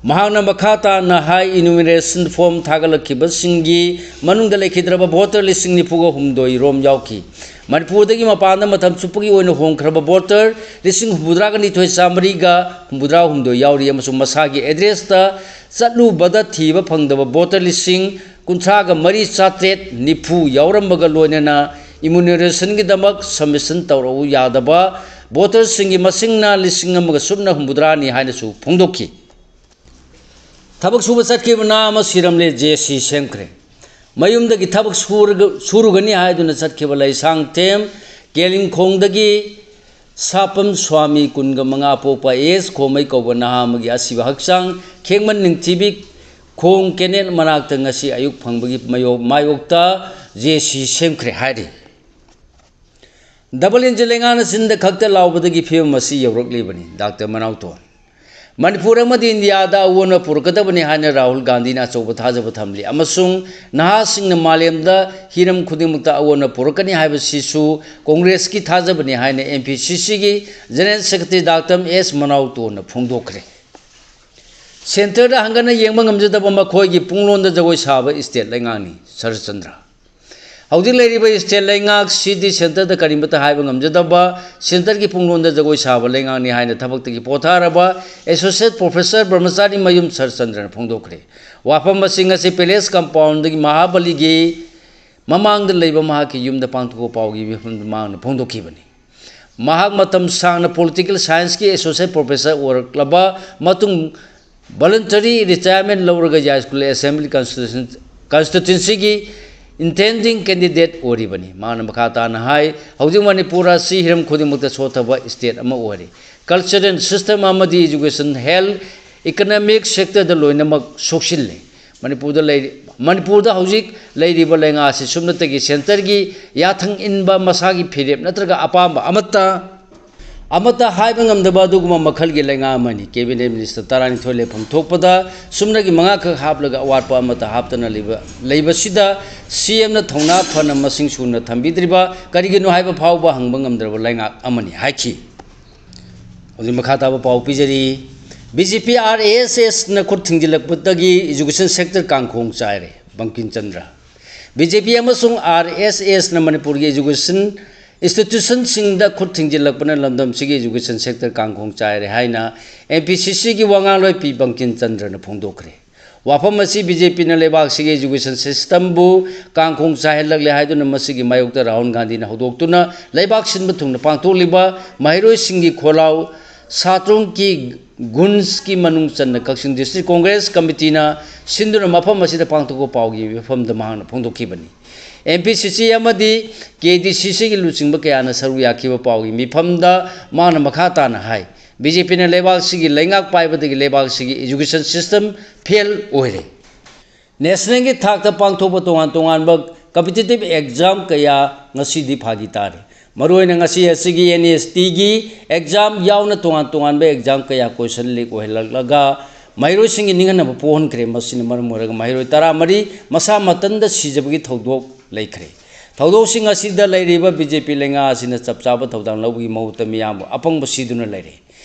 ꯃꯍꯥꯛꯅ ꯃꯈꯥ ꯇꯥꯅ ꯍꯥꯏ, enumeration form ꯊꯥꯒꯠꯂꯛꯈꯤꯕꯁꯤꯡꯒꯤ ꯃꯅꯨꯡꯗ ꯂꯩꯈꯤꯗ꯭ꯔꯕ voter ꯂꯤꯁꯤꯡ ꯅꯤꯐꯨꯒ ꯍꯨꯝꯗꯣꯏ ꯔꯣꯝ ꯌꯥꯎꯈꯤ꯫ ꯃꯅꯤꯄꯨꯔꯗꯒꯤ ꯃꯄꯥꯟꯗ ꯃꯇꯝ ꯆꯨꯞꯄꯒꯤ ꯑꯣꯏꯅ ꯍꯣꯡꯈ꯭ꯔꯕ voter ꯂꯤꯁꯤꯡ ꯍꯨꯝꯐꯨꯇꯔꯥꯒ ꯅꯤꯊꯣꯏ ꯆꯥꯃꯔꯤꯒ ꯍꯨꯝꯐꯨꯇꯔꯥ ꯍꯨꯝꯗꯣꯏ ꯌꯥꯎꯔꯤ ꯑꯃꯁꯨꯡ ꯃꯁꯥꯒꯤ addressꯇ ꯆꯠꯂꯨꯕꯗ ꯊꯤꯕ ꯐꯪꯗꯕ voter ꯂꯤꯁꯤꯡ ꯀꯨꯟꯊ꯭ꯔꯥꯒ ꯃꯔꯤ ꯆꯥꯇ꯭ꯔꯦꯠ ꯅꯤꯐꯨ ꯌꯥꯎꯔꯝꯕꯒ ꯂꯣꯏꯅꯅ enumeration ꯒꯤꯗꯃꯛ submission ꯇꯧꯔꯛꯎ ꯌꯥꯗꯕ voter ꯁꯤꯡꯒꯤ ꯃꯁꯤꯡꯅ ꯂꯤꯁꯤꯡ ꯑꯃꯒ ꯁꯨꯞꯅ ꯍꯨꯝꯐꯨꯇꯔꯥꯅꯤ ꯍꯥꯏꯅꯁꯨ ꯐꯣꯡꯗꯣꯛꯈꯤ꯫ ꯊꯕꯛ ꯁꯨꯕ ꯆꯠꯈꯤꯕ ꯅꯍꯥ ꯑꯃ ꯁꯤꯔꯝꯂꯦ, J C ꯁꯦꯝꯈ꯭ꯔꯦ꯫ ꯃꯌꯨꯝꯗꯒꯤ ꯊꯕꯛ ꯁꯨꯔꯒ-, ꯁꯨꯔꯨꯒꯅꯤ ꯍꯥꯏꯗꯨꯅ ꯆꯠꯈꯤꯕ ꯂꯩꯁꯥꯡꯊꯦꯝ ꯀꯦꯂꯤꯡꯈꯣꯡꯗꯒꯤ ꯁꯥꯄꯝ ꯁ꯭ꯋꯥꯃꯤ, ꯀꯨꯟꯒ ꯃꯉꯥ ꯄꯣꯛꯄ, ꯑꯦꯁ ꯈꯣꯃꯩ ꯀꯧꯕ ꯅꯍꯥ ꯑꯃꯒꯤ ꯑꯁꯤꯕ ꯍꯛꯆꯥꯡ ꯈꯦꯡꯃꯟ ꯅꯤꯡꯊꯤꯕꯤ ꯈꯣꯡ ꯀꯦꯅꯦꯜ ꯃꯅꯥꯛꯇ ꯉꯁꯤ ꯑꯌꯨꯛ ꯐꯪꯕꯒꯤ ꯃꯥꯌꯣꯛ-, ꯃꯥꯌꯣꯛꯇ ꯖꯦ ꯁꯤ ꯁꯦꯝꯈ꯭ꯔꯦ ꯍꯥꯏꯔꯤ꯫ ꯗꯕꯜ ꯏꯟꯖꯤꯟ ꯂꯩꯉꯥꯛꯅ ꯆꯤꯟꯗ ꯈꯛꯇ ꯂꯥꯎꯕꯗꯒꯤ ꯐꯤꯕꯝ ꯑꯁꯤ ꯌꯧꯔꯛꯂꯤꯕꯅꯤ꯫ ꯗꯥꯛꯇꯔ ꯃꯅꯥꯎꯇꯣꯟ꯫ ꯃꯅꯤꯄꯨꯔ ꯑꯃꯗꯤ ꯏꯟꯗꯤꯌꯥꯗ ꯑꯑꯣꯟꯕ ꯄꯨꯔꯛꯀꯗꯕꯅꯤ ꯍꯥꯏꯅ ꯔꯥꯍꯨꯜ ꯒꯥꯟꯙꯤꯅ ꯑꯆꯧꯕ ꯊꯥꯖꯕ ꯊꯝꯂꯤ ꯑꯃꯁꯨꯡ ꯅꯍꯥꯁꯤꯡꯅ ꯃꯥꯂꯦꯝꯗ ꯍꯤꯔꯝ ꯈꯨꯗꯤꯡꯃꯛꯇ ꯑꯑꯣꯟꯕ ꯄꯨꯔꯛꯀꯅꯤ ꯍꯥꯏꯕꯁꯤꯁꯨ ꯀꯣꯡꯒ꯭ꯔꯦꯁꯀꯤ ꯊꯥꯖꯕꯅꯤ ꯍꯥꯏꯅ ꯑꯦꯝ ꯄꯤ ꯁꯤ ꯁꯤꯒꯤ ꯖꯦꯅꯔꯦꯜ ꯁꯦꯀ꯭ꯔꯦꯇꯔꯤ ꯗꯥꯛꯇꯔ ꯑꯦꯁ ꯃꯅꯥꯎꯇꯣꯟꯅ ꯐꯣꯡꯗꯣꯛꯈ꯭ꯔꯦ꯫ ꯁꯦꯟꯇꯔꯗ ꯍꯪꯒꯠꯅ ꯌꯦꯡꯕ ꯉꯝꯖꯗꯕ ꯃꯈꯣꯏꯒꯤ ꯄꯨꯡꯂꯣꯟꯗ ꯖꯒꯣꯏ ꯁꯥꯕ ꯏꯁꯇꯦꯠ ꯂꯩꯉꯥꯛꯅꯤ꯫ ꯁꯔꯠꯆꯟꯗ꯭ꯔ꯫ ꯍꯧꯖꯤꯛ ꯂꯩꯔꯤꯕ ꯏꯁꯇꯦꯠ ꯂꯩꯉꯥꯛꯁꯤꯗꯤ ꯁꯦꯟꯇꯔꯗ ꯀꯔꯤꯃꯠꯇ ꯍꯥꯏꯕ ꯉꯝꯖꯗꯕ ꯁꯦꯟꯇꯔꯒꯤ ꯄꯨꯡꯂꯣꯟꯗ ꯖꯒꯣꯏ ꯁꯥꯕ ꯂꯩꯉꯥꯛꯅꯤ ꯍꯥꯏꯅ ꯊꯕꯛꯇꯒꯤ ꯄꯣꯊꯥꯔꯕ ꯑꯦꯁꯣꯁꯤꯌꯦꯠ ꯄ꯭ꯔꯣꯐꯦꯁꯔ ꯕ꯭ꯔꯍꯃꯆꯥꯔꯤ ꯃꯌꯨꯝ ꯁꯔꯠꯆꯟꯗ꯭ꯔꯅ ꯐꯣꯡꯗꯣꯛꯈ꯭ꯔꯦ꯫ ꯋꯥꯐꯝ ꯑꯁꯤ ꯉꯁꯤ ꯄꯦꯂꯦꯁ ꯀꯝꯄꯥꯎꯟꯗꯒꯤ ꯃꯍꯥꯕꯂꯤꯒꯤ ꯃꯃꯥꯡꯗ ꯂꯩꯕ ꯃꯍꯥꯛꯀꯤ ꯌꯨꯝꯗ ꯄꯥꯡꯊꯣꯛꯄ ꯄꯥꯎꯒꯤ ꯃꯤꯐꯝꯗ ꯃꯍꯥꯛꯅ ꯐꯣꯡꯗꯣꯛꯈꯤꯕꯅꯤ꯫ ꯃꯍꯥꯛ ꯃꯇꯝ ꯁꯥꯡꯅ ꯄꯣꯂꯤꯇꯤꯀꯦꯜ ꯁꯥꯏꯟꯁꯀꯤ ꯑꯦꯁꯣꯁꯤꯌꯦꯠ ꯄ꯭ꯔꯣꯐꯦꯁꯔ ꯑꯣꯏꯔꯛꯂꯕ ꯃꯇꯨꯡ ꯚꯣꯂꯨꯟꯇꯔꯤ ꯔꯤꯇꯥꯌꯔꯃꯦꯟ ꯂꯧꯔꯒ ꯌꯥꯏꯁ꯭ꯀꯨꯜ ꯑꯦꯁꯦꯝꯕ꯭ꯂꯤ ꯀꯟꯁꯇꯤꯇ꯭ꯌꯨꯁꯟ-, ꯀꯟꯁꯇꯤꯇ꯭ꯌꯨꯟꯁꯤꯒꯤ ꯏꯟꯇꯦꯟꯗꯤꯡ ꯀꯦꯟꯗꯤꯗꯦꯠ ꯑꯣꯏꯔꯤꯕꯅꯤ꯫ ꯃꯍꯥꯛꯅ ꯃꯈꯥ ꯇꯥꯅ ꯍꯥꯏ, ꯍꯧꯖꯤꯛ ꯃꯅꯤꯄꯨꯔ ꯑꯁꯤ ꯍꯤꯔꯝ ꯈꯨꯗꯤꯡꯃꯛꯇ ꯁꯣꯠꯊꯕ ꯏꯁꯇꯦꯠ ꯑꯃ ꯑꯣꯏꯔꯤ꯫ ꯀꯜꯆꯔꯦꯜ ꯁꯤꯁꯇꯦꯝ ꯑꯃꯗꯤ ꯏꯖꯨꯀꯦꯁꯟ, ꯍꯦꯜꯊ, ꯏꯀꯅꯣꯃꯤꯛ ꯁꯦꯛꯇꯔꯗ ꯂꯣꯏꯅꯃꯛ ꯁꯣꯛꯆꯤꯜꯂꯤ꯫ ꯃꯅꯤꯄꯨꯔꯗ ꯂꯩꯔꯤ-, ꯃꯅꯤꯄꯨꯔꯗ ꯍꯧꯖꯤꯛ ꯂꯩꯔꯤꯕ ꯂꯩꯉꯥꯛ ꯑꯁꯤ ꯁꯨꯞꯅꯇꯒꯤ ꯁꯦꯟꯇꯔꯒꯤ ꯌꯥꯊꯪ ꯏꯟꯕ ꯃꯁꯥꯒꯤ ꯐꯤꯔꯦꯞ ꯅꯠꯇ꯭ꯔꯒ ꯑꯄꯥꯝꯕ ꯑꯃꯠꯇ, ꯑꯃꯠꯇ ꯍꯥꯏꯕ ꯉꯝꯗꯕ ꯑꯗꯨꯒꯨꯝꯕ ꯃꯈꯜꯒꯤ ꯂꯩꯉꯥꯛ ꯑꯃꯅꯤ꯫ ꯀꯦꯕꯤꯅꯦꯠ ꯃꯤꯅꯤꯁꯇꯔ ꯇꯔꯥꯅꯤꯊꯣꯏ ꯂꯦꯞꯐꯝ ꯊꯣꯛꯄꯗ ꯁꯨꯞꯅꯒꯤ ꯃꯉꯥꯈꯛ ꯍꯥꯞꯂꯒ ꯑꯋꯥꯠꯄ ꯑꯃꯠꯇ ꯍꯥꯞꯇꯅ ꯂꯩꯕ, ꯂꯩꯕꯁꯤꯗ ꯁꯤ ꯑꯦꯝꯅ ꯊꯧꯅꯥ ꯐꯅ ꯃꯁꯤꯡ ꯁꯨꯅ ꯊꯝꯕꯤꯗ꯭ꯔꯤꯕ ꯀꯔꯤꯒꯤꯅꯣ ꯍꯥꯏꯕ ꯐꯥꯎꯕ ꯍꯪꯕ ꯉꯝꯗ꯭ꯔꯕ ꯂꯩꯉꯥꯛ ꯑꯃꯅꯤ ꯍꯥꯏꯈꯤ꯫ ꯍꯧꯖꯤꯛ ꯃꯈꯥ ꯇꯥꯕ ꯄꯥꯎ ꯄꯤꯖꯔꯤ꯫ B J P R S ꯑꯦꯁꯅ ꯈꯨꯠ ꯊꯤꯡꯖꯤꯜꯂꯛꯄꯗꯒꯤ ꯏꯖꯨꯀꯦꯁꯟ ꯁꯦꯛꯇꯔ ꯀꯥꯡꯈꯣꯡ ꯆꯥꯏꯔꯦ, Bankim Chandra. B J P ꯑꯃꯁꯨꯡ ꯑꯥꯔ ꯑꯦꯁ ꯑꯦꯁꯅ ꯃꯅꯤꯄꯨꯔꯒꯤ ꯏꯖꯨꯀꯦꯁꯟ ꯏꯟꯁꯇꯤꯇ꯭ꯌꯨꯁꯟꯁꯤꯡꯗ ꯈꯨꯠ ꯊꯤꯡꯖꯤꯜꯂꯛꯄꯅ ꯂꯝꯗꯝꯁꯤꯒꯤ ꯏꯖꯨꯀꯦꯁꯟ ꯁꯦꯛꯇꯔ ꯀꯥꯡꯈꯣꯡ ꯆꯥꯏꯔꯦ ꯍꯥꯏꯅ ꯑꯦꯝ ꯄꯤ ꯁꯤ ꯁꯤꯒꯤ ꯋꯥꯉꯥꯡꯂꯣꯏ ꯄꯤ ꯕꯪꯀꯤꯝ ꯆꯟꯗ꯭ꯔꯅ ꯐꯣꯡꯗꯣꯛꯈ꯭ꯔꯦ꯫ ꯋꯥꯐꯝ ꯑꯁꯤ ꯕꯤ ꯖꯦ ꯄꯤꯅ ꯂꯩꯕꯥꯛꯁꯤꯒꯤ ꯏꯖꯨꯀꯦꯁꯟ ꯁꯤꯁꯇꯝꯕꯨ ꯀꯥꯡꯈꯣꯡ ꯆꯥꯏꯍꯜꯂꯛꯂꯦ ꯍꯥꯏꯗꯨꯅ ꯃꯁꯤꯒꯤ ꯃꯥꯌꯣꯛꯇ ꯔꯥꯍꯨꯜ ꯒꯥꯟꯙꯤꯅ ꯍꯧꯗꯣꯛꯇꯨꯅ ꯂꯩꯕꯥꯛ ꯁꯤꯟꯕ ꯊꯨꯡꯅ ꯄꯥꯡꯊꯣꯛꯂꯤꯕ ꯃꯍꯩꯔꯣꯏꯁꯤꯡꯒꯤ ꯈꯣꯜꯂꯥꯎ ꯁꯥꯇ꯭ꯔꯣꯡ ꯀꯤ ꯒꯨꯟꯁꯀꯤ ꯃꯅꯨꯡ ꯆꯟꯅ ꯀꯛꯆꯤꯡ ꯗꯤꯁꯇ꯭ꯔꯤꯛ ꯀꯣꯡꯒ꯭ꯔꯦꯁ ꯀꯃꯤꯇꯤꯅ ꯁꯤꯟꯗꯨꯅ ꯃꯐꯝ ꯑꯁꯤꯗ ꯄꯥꯡꯊꯣꯛꯄ ꯄꯥꯎꯒꯤ ꯃꯤꯐꯝꯗ ꯃꯍꯥꯛꯅ ꯐꯣꯡꯗꯣꯛꯈꯤꯕꯅꯤ꯫ ꯑꯦꯝ ꯄꯤ ꯁꯤ ꯁꯤ ꯑꯃꯗꯤ ꯀꯦ ꯗꯤ ꯁꯤ ꯁꯤꯒꯤ ꯂꯨꯆꯤꯡꯕ ꯀꯌꯥꯅ ꯁꯔꯨꯛ ꯌꯥꯈꯤꯕ ꯄꯥꯎꯒꯤ ꯃꯤꯐꯝꯗ ꯃꯍꯥꯛꯅ ꯃꯈꯥ ꯇꯥꯅ ꯍꯥꯏ, ꯕꯤ ꯖꯦ ꯄꯤꯅ ꯂꯩꯕꯥꯛꯁꯤꯒꯤ ꯂꯩꯉꯥꯛ ꯄꯥꯏꯕꯗꯒꯤ ꯂꯩꯕꯥꯛꯁꯤꯒꯤ education system fail ꯑꯣꯏꯔꯦ꯫ Nationalꯒꯤ ꯊꯥꯛꯇ ꯄꯥꯡꯊꯣꯛꯄ ꯇꯣꯉꯥꯟ ꯇꯣꯉꯥꯟꯕ competitive exam ꯀꯌꯥ ꯉꯁꯤꯗꯤ ꯐꯥꯒꯤ ꯇꯥꯔꯦ꯫ ꯃꯔꯨꯑꯣꯏꯅ ꯉꯁꯤ ꯑꯁꯤꯒꯤ N E S Tꯒꯤ exam ꯌꯥꯎꯅ ꯇꯣꯉꯥꯟ ꯇꯣꯉꯥꯟꯕ exam ꯀꯌꯥ question leak ꯑꯣꯏꯍꯜꯂꯛꯂꯒ ꯃꯍꯩꯔꯣꯏꯁꯤꯡꯒꯤ ꯅꯤꯡꯍꯟꯅꯕ ꯄꯣꯛꯍꯟꯈ꯭ꯔꯦ꯫ ꯃꯁꯤꯅ ꯃꯔꯝ ꯑꯣꯏꯔꯒ ꯃꯍꯩꯔꯣꯏ ꯇꯔꯥꯃꯔꯤ ꯃꯁꯥ ꯃꯊꯟꯇ ꯁꯤꯖꯕꯒꯤ ꯊꯧꯗꯣꯛ ꯂꯩꯈ꯭ꯔꯦ꯫ ꯊꯧꯗꯣꯛꯁꯤꯡ ꯑꯁꯤꯗ ꯂꯩꯔꯤꯕ ꯕꯤ ꯖꯦ ꯄꯤ ꯂꯩꯉꯥꯛ ꯑꯁꯤꯅ ꯆꯞ ꯆꯥꯕ ꯊꯧꯗꯥꯡ ꯂꯧꯕꯒꯤ ꯃꯍꯨꯠꯇ ꯃꯤꯌꯥꯝꯕꯨ ꯑꯄꯪꯕ ꯁꯤꯗꯨꯅ ꯂꯩꯔꯦ꯫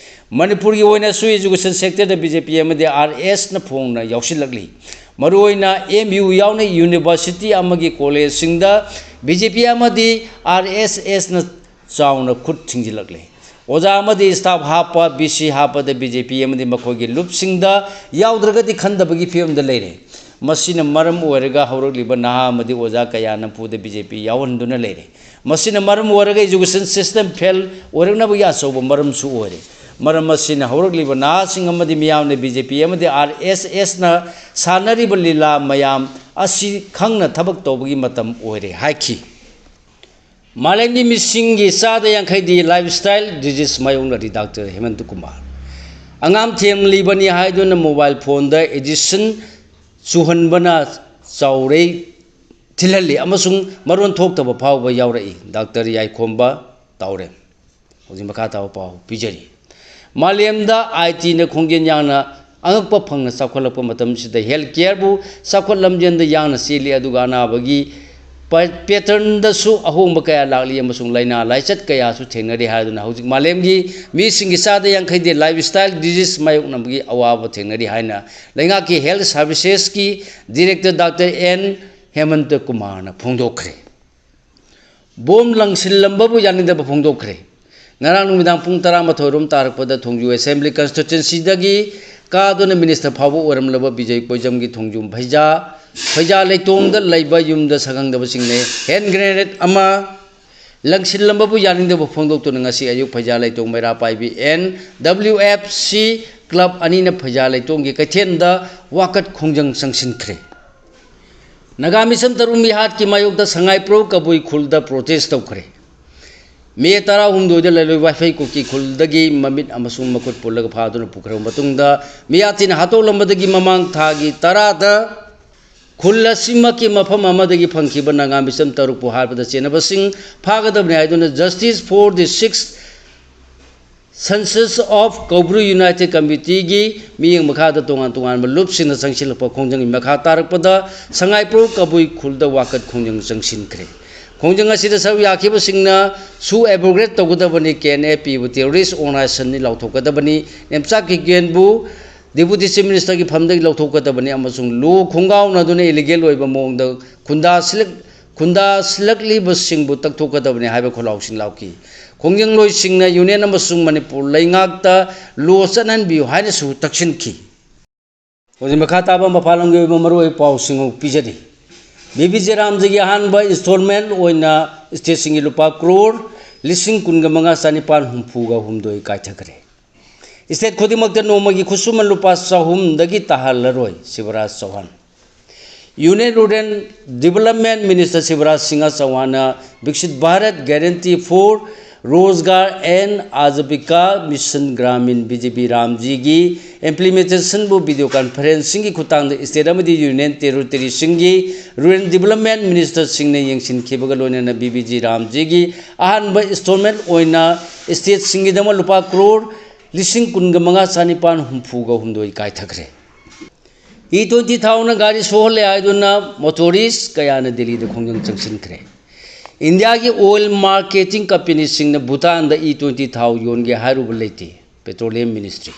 ꯃꯅꯤꯄꯨꯔꯒꯤ ꯑꯣꯏꯅꯁꯨ education sectorꯗ ꯕꯤ ꯖꯦ ꯄꯤ ꯑꯃꯗꯤ ꯑꯥꯔ ꯑꯦꯁꯅ ꯐꯣꯡꯅ ꯌꯥꯎꯁꯤꯜꯂꯛꯂꯤ꯫ ꯃꯔꯨꯑꯣꯏꯅ ꯑꯦꯝ ꯌꯨ ꯌꯥꯎꯅ university ꯑꯃꯒꯤ collegeꯁꯤꯡꯗ ꯕꯤ ꯖꯦ ꯄꯤ ꯑꯃꯗꯤ ꯑꯥꯔ ꯑꯦꯁ ꯑꯦꯁꯅ ꯆꯥꯎꯅ ꯈꯨꯠ ꯊꯤꯡꯖꯤꯜꯂꯛꯂꯤ꯫ ꯑꯣꯖꯥ ꯑꯃꯗꯤ staff ꯍꯥꯞꯄ, ꯕꯤ ꯁꯤ ꯍꯥꯞꯄꯗ ꯕꯤ ꯖꯦ ꯄꯤ ꯑꯃꯗꯤ ꯃꯈꯣꯏꯒꯤ ꯂꯨꯞꯁꯤꯡꯗ ꯌꯥꯎꯗ꯭ꯔꯒꯗꯤ ꯈꯟꯗꯕꯒꯤ ꯐꯤꯕꯝꯗ ꯂꯩꯔꯦ꯫ ꯃꯁꯤꯅ ꯃꯔꯝ ꯑꯣꯏꯔꯒ ꯍꯧꯔꯛꯂꯤꯕ ꯅꯍꯥ ꯑꯃꯗꯤ ꯑꯣꯖꯥ ꯀꯌꯥ ꯅꯝꯐꯨꯗ ꯕꯤ ꯖꯦ ꯄꯤ ꯌꯥꯎꯍꯟꯗꯨꯅ ꯂꯩꯔꯦ꯫ ꯃꯁꯤꯅ ꯃꯔꯝ ꯑꯣꯏꯔꯒ education system fail ꯑꯣꯏꯔꯛꯅꯕꯒꯤ ꯑꯆꯧꯕ ꯃꯔꯝꯁꯨ ꯑꯣꯏꯔꯦ꯫ ꯃꯔꯝ ꯑꯁꯤꯅ ꯍꯧꯔꯛꯂꯤꯕ ꯅꯍꯥꯁꯤꯡ ꯑꯃꯗꯤ ꯃꯤꯌꯥꯝꯅ ꯕꯤ ꯖꯦ ꯄꯤ ꯑꯃꯗꯤ ꯑꯥꯔ ꯑꯦꯁ ꯑꯦꯁꯅ ꯁꯥꯟꯅꯔꯤꯕ ꯂꯤꯂꯥ ꯃꯌꯥꯝ ꯑꯁꯤ ꯈꯪꯅ ꯊꯕꯛ ꯇꯧꯕꯒꯤ ꯃꯇꯝ ꯑꯣꯏꯔꯦ ꯍꯥꯏꯈꯤ꯫ ꯃꯥꯂꯦꯝꯒꯤ ꯃꯤꯁꯤꯡꯒꯤ ꯆꯥꯗ ꯌꯥꯡꯈꯩꯗꯤ lifestyle disease ꯃꯥꯌꯣꯛꯅꯔꯤ꯫ Doctor Hemant Kumar. ꯑꯉꯥꯡ ꯊꯦꯝꯂꯤꯕꯅꯤ ꯍꯥꯏꯗꯨꯅ mobile phoneꯗ addiction ꯆꯨꯍꯟꯕꯅ ꯆꯥꯎꯔꯦ ꯊꯤꯜꯍꯜꯂꯤ ꯑꯃꯁꯨꯡ ꯃꯔꯣꯟ ꯊꯣꯛꯇꯕ ꯐꯥꯎꯕ ꯌꯥꯎꯔꯛꯏ꯫ ꯗꯥꯛꯇꯔ ꯌꯥꯏꯈꯣꯝꯕ ꯇꯥꯎꯔꯦꯝ꯫ ꯍꯧꯖꯤꯛ ꯃꯈꯥ ꯇꯥꯕ ꯄꯥꯎ ꯄꯤꯖꯔꯤ꯫ ꯃꯥꯂꯦꯝꯗ ꯑꯥꯏ ꯇꯤꯅ ꯈꯣꯡꯖꯦꯜ ꯌꯥꯡꯅ ꯑꯉꯛꯄ ꯐꯪꯅ ꯆꯥꯎꯈꯠꯂꯛꯄ ꯃꯇꯝꯁꯤꯗ health careꯕꯨ ꯆꯥꯎꯈꯠ ꯂꯝꯖꯦꯜꯗ ꯌꯥꯡꯅ ꯆꯦꯜꯂꯤ, ꯑꯗꯨꯒ ꯑꯅꯥꯕꯒꯤ ꯄ-, patternꯗꯁꯨ ꯑꯍꯣꯡꯕ ꯀꯌꯥ ꯂꯥꯛꯂꯤ ꯑꯃꯁꯨꯡ ꯂꯥꯏꯅꯥ ꯂꯥꯏꯆꯠ ꯀꯌꯥꯁꯨ ꯊꯦꯡꯅꯔꯤ ꯍꯥꯏꯗꯨꯅ ꯍꯧꯖꯤꯛ ꯃꯥꯂꯦꯝꯒꯤ ꯃꯤꯁꯤꯡꯒꯤ ꯆꯥꯗ ꯌꯥꯡꯈꯩꯗꯤ lifestyle disease ꯃꯥꯌꯣꯛꯅꯕꯒꯤ ꯑꯋꯥꯕ ꯊꯦꯡꯅꯔꯤ ꯍꯥꯏꯅ ꯂꯩꯉꯥꯛꯀꯤ health servicesꯀꯤ director ꯗꯥꯛꯇꯔ ꯑꯦꯟ ꯍꯦꯃꯟꯇ ꯀꯨꯃꯥꯔꯅ ꯐꯣꯡꯗꯣꯛꯈ꯭ꯔꯦ꯫ ꯕꯣꯝ ꯂꯪꯁꯤꯜꯂꯝꯕꯕꯨ ꯌꯥꯅꯤꯡꯗꯕ ꯐꯣꯡꯗꯣꯛꯈ꯭ꯔꯦ꯫ ꯉꯔꯥꯡ ꯅꯨꯃꯤꯗꯥꯡ ꯄꯨꯡ ꯇꯔꯥꯃꯥꯊꯣꯏ ꯔꯣꯝ ꯇꯥꯔꯛꯄꯗ ꯊꯣꯡꯖꯨ assembly constituencyꯗꯒꯤ ꯀꯥꯗꯨꯅ minister ꯐꯥꯎꯕ ꯑꯣꯏꯔꯝꯂꯕ ꯕꯤꯖꯣꯏ ꯀꯣꯏꯖꯝꯒꯤ ꯊꯣꯡꯖꯨ ꯐꯩꯖꯥ, ꯐꯩꯖꯥ ꯂꯩꯇꯣꯡꯗ ꯂꯩꯕ ꯌꯨꯝꯗ ꯁꯛꯈꯪꯗꯕꯁꯤꯡꯅ hand grenade ꯑꯃ ꯂꯪꯁꯤꯜꯂꯝꯕꯕꯨ ꯌꯥꯅꯤꯡꯗꯕ ꯐꯣꯡꯗꯣꯛꯇꯨꯅ ꯉꯁꯤ ꯑꯌꯨꯛ ꯐꯩꯖꯥ ꯂꯩꯇꯣꯡ ꯃꯩꯔꯥ ꯄꯥꯏꯕꯤ N W F C club ꯑꯅꯤꯅ ꯐꯩꯖꯥ ꯂꯩꯇꯣꯡꯒꯤ ꯀꯩꯊꯦꯜꯗ ꯋꯥꯀꯠ ꯈꯣꯡꯖꯪ ꯆꯪꯁꯤꯟꯈ꯭ꯔꯦ꯫ ꯅꯥꯒꯥ ꯃꯤꯁꯟ ꯇꯔꯨ ꯃꯤꯍꯥꯠꯀꯤ ꯃꯥꯌꯣꯛꯇ ꯁꯉꯥꯏꯄ꯭ꯔꯧ ꯀꯕꯨꯏ ꯈꯨꯜꯗ protest ꯇꯧꯈ꯭ꯔꯦ꯫ ꯃꯦ ꯇꯔꯥꯍꯨꯝꯗꯣꯏꯗ ꯂꯩꯂꯣꯏ ꯋꯥꯏꯐꯩ ꯀꯨꯀꯤ ꯈꯨꯜꯗꯒꯤ ꯃꯃꯤꯠ ꯑꯃꯁꯨꯡ ꯃꯈꯨꯠ ꯄꯨꯜꯂꯒ ꯐꯥꯗꯨꯅ ꯄꯨꯈ꯭ꯔꯕ ꯃꯇꯨꯡꯗ, ꯃꯤꯌꯥꯊꯤꯅ ꯍꯥꯠꯇꯣꯛꯂꯝꯕꯗꯒꯤ ꯃꯃꯥꯡ ꯊꯥꯒꯤ ꯇꯔꯥꯗ ꯈꯨꯜ ꯑꯁꯤꯃꯛꯀꯤ ꯃꯐꯝ ꯑꯃꯗꯒꯤ ꯐꯪꯈꯤꯕ ꯅꯥꯒꯥ ꯃꯤꯆꯝ ꯇꯔꯨꯛꯄꯨ ꯍꯥꯠꯄꯗ ꯆꯦꯟꯅꯕꯁꯤꯡ ꯐꯥꯒꯗꯕꯅꯤ ꯍꯥꯏꯗꯨꯅ Justice for the Sixth Census of Kaubru United Committeeꯒꯤ ꯃꯤꯠꯌꯦꯡ ꯃꯈꯥꯗ ꯇꯣꯉꯥꯟ ꯇꯣꯉꯥꯟꯕ ꯂꯨꯞꯁꯤꯡꯅ ꯆꯪꯁꯤꯜꯂꯛꯄ ꯈꯣꯡꯖꯪꯒꯤ ꯃꯈꯥ ꯇꯥꯔꯛꯄꯗ ꯁꯉꯥꯏꯄ꯭ꯔꯧ ꯀꯕꯨꯏ ꯈꯨꯜꯗ ꯋꯥꯀꯠ ꯈꯣꯡꯖꯪ ꯆꯪꯁꯤꯟꯈ꯭ꯔꯦ꯫ ꯈꯣꯡꯖꯪ ꯑꯁꯤꯗ ꯁꯔꯨꯛ ꯌꯥꯈꯤꯕꯁꯤꯡꯅ ꯁꯨ abrogate ꯇꯧꯒꯗꯕꯅꯤ, ꯀꯦ ꯑꯦꯟ ꯑꯦ ꯄꯤꯕꯨ terrorist organizationꯅꯤ ꯂꯥꯎꯊꯣꯛꯀꯗꯕꯅꯤ, ꯅꯦꯝꯆꯥꯛ ꯀꯤꯀꯦꯟꯕꯨ Deputy Chief Ministerꯒꯤ ꯐꯝꯗꯒꯤ ꯂꯧꯊꯣꯛꯀꯗꯕꯅꯤ ꯑꯃꯁꯨꯡ ꯂꯨ ꯈꯣꯡꯒꯥꯎꯅꯗꯨꯅ illegal ꯑꯣꯏꯕ ꯃꯑꯣꯡꯗ ꯈꯨꯟꯗꯥꯁꯤꯜꯂꯛ-, ꯈꯨꯟꯗꯥꯁꯤꯜꯂꯛꯂꯤꯕꯁꯤꯡꯕꯨ ꯇꯛꯊꯣꯛꯀꯗꯕꯅꯤ ꯍꯥꯏꯕ ꯈꯣꯜꯂꯥꯎꯁꯤꯡ ꯂꯥꯎꯈꯤ꯫ ꯈꯣꯡꯖꯪꯂꯣꯏꯁꯤꯡꯅ Union ꯑꯃꯁꯨꯡ ꯃꯅꯤꯄꯨꯔ ꯂꯩꯉꯥꯛꯇ ꯂꯣ ꯆꯠꯍꯟꯕꯤꯌꯨ ꯍꯥꯏꯅꯁꯨ ꯇꯛꯁꯤꯟꯈꯤ꯫ ꯍꯧꯖꯤꯛ ꯃꯈꯥ ꯇꯥꯕ ꯃꯄꯥꯟ ꯂꯝꯒꯤ ꯑꯣꯏꯕ ꯃꯔꯨꯑꯣꯏꯕ ꯄꯥꯎꯁꯤꯡ ꯑꯃꯨꯛ ꯄꯤꯖꯔꯤ꯫ ꯕꯤ ꯕꯤ ꯖꯤ ꯔꯥꯝꯖꯤꯒꯤ ꯑꯍꯥꯟꯕ installment ꯑꯣꯏꯅ stateꯁꯤꯡꯒꯤ ꯂꯨꯄꯥ ꯀ꯭ꯔꯣꯔ ꯂꯤꯁꯤꯡ ꯀꯨꯟꯒ ꯃꯉꯥ ꯆꯥꯅꯤꯄꯥꯟ ꯍꯨꯝꯐꯨꯒ ꯍꯨꯝꯗꯣꯏ ꯀꯥꯏꯊꯈ꯭ꯔꯦ꯫ State ꯈꯨꯗꯤꯡꯃꯛꯇ ꯅꯣꯡꯃꯒꯤ ꯈꯨꯠꯁꯨꯃꯟ ꯂꯨꯄꯥ ꯆꯍꯨꯝꯗꯒꯤ ꯇꯥꯍꯜꯂꯔꯣꯏ, Shivraj Chouhan. Union Rural Development Minister Shivraj Singh ꯆꯧꯍꯥꯟꯅ Viksit Bharat Guarantee for Rozgar and Ajeevika Mission Gramin, B G B ꯔꯥꯝꯖꯤꯒꯤ implementationꯕꯨ video conferencingꯒꯤ ꯈꯨꯠꯊꯥꯡꯗ state ꯑꯃꯗꯤ union territoryꯁꯤꯡꯒꯤ rural development ministerꯁꯤꯡꯅ ꯌꯦꯡꯁꯤꯟꯈꯤꯕꯒ ꯂꯣꯏꯅꯅ ꯕꯤ ꯕꯤ ꯖꯤ ꯔꯥꯝꯖꯤꯒꯤ ꯑꯍꯥꯟꯕ installment ꯑꯣꯏꯅ stateꯁꯤꯡꯒꯤꯗꯃꯛ ꯂꯨꯄꯥ ꯀ꯭ꯔꯣꯔ ꯂꯤꯁꯤꯡ ꯀꯨꯟꯒ ꯃꯉꯥ ꯆꯥꯅꯤꯄꯥꯟ ꯍꯨꯝꯐꯨꯒ ꯍꯨꯝꯗꯣꯏ ꯀꯥꯏꯊꯈ꯭ꯔꯦ꯫ E twenty ꯊꯥꯎꯅ ꯒꯥꯔꯤ ꯁꯣꯛꯍꯜꯂꯦ ꯍꯥꯏꯗꯨꯅ motorist ꯀꯌꯥꯅ ꯗꯤꯜꯂꯤꯗ ꯈꯣꯡꯖꯪ ꯆꯪꯁꯤꯟꯈ꯭ꯔꯦ꯫ ꯏꯟꯗꯤꯌꯥꯒꯤ oil marketing companyꯁꯤꯡꯅ ꯚꯨꯇꯥꯟꯗ E twenty ꯊꯥꯎ ꯌꯣꯟꯒꯦ ꯍꯥꯏꯔꯨꯕ ꯂꯩꯇꯦ, Petroleum Ministry꯫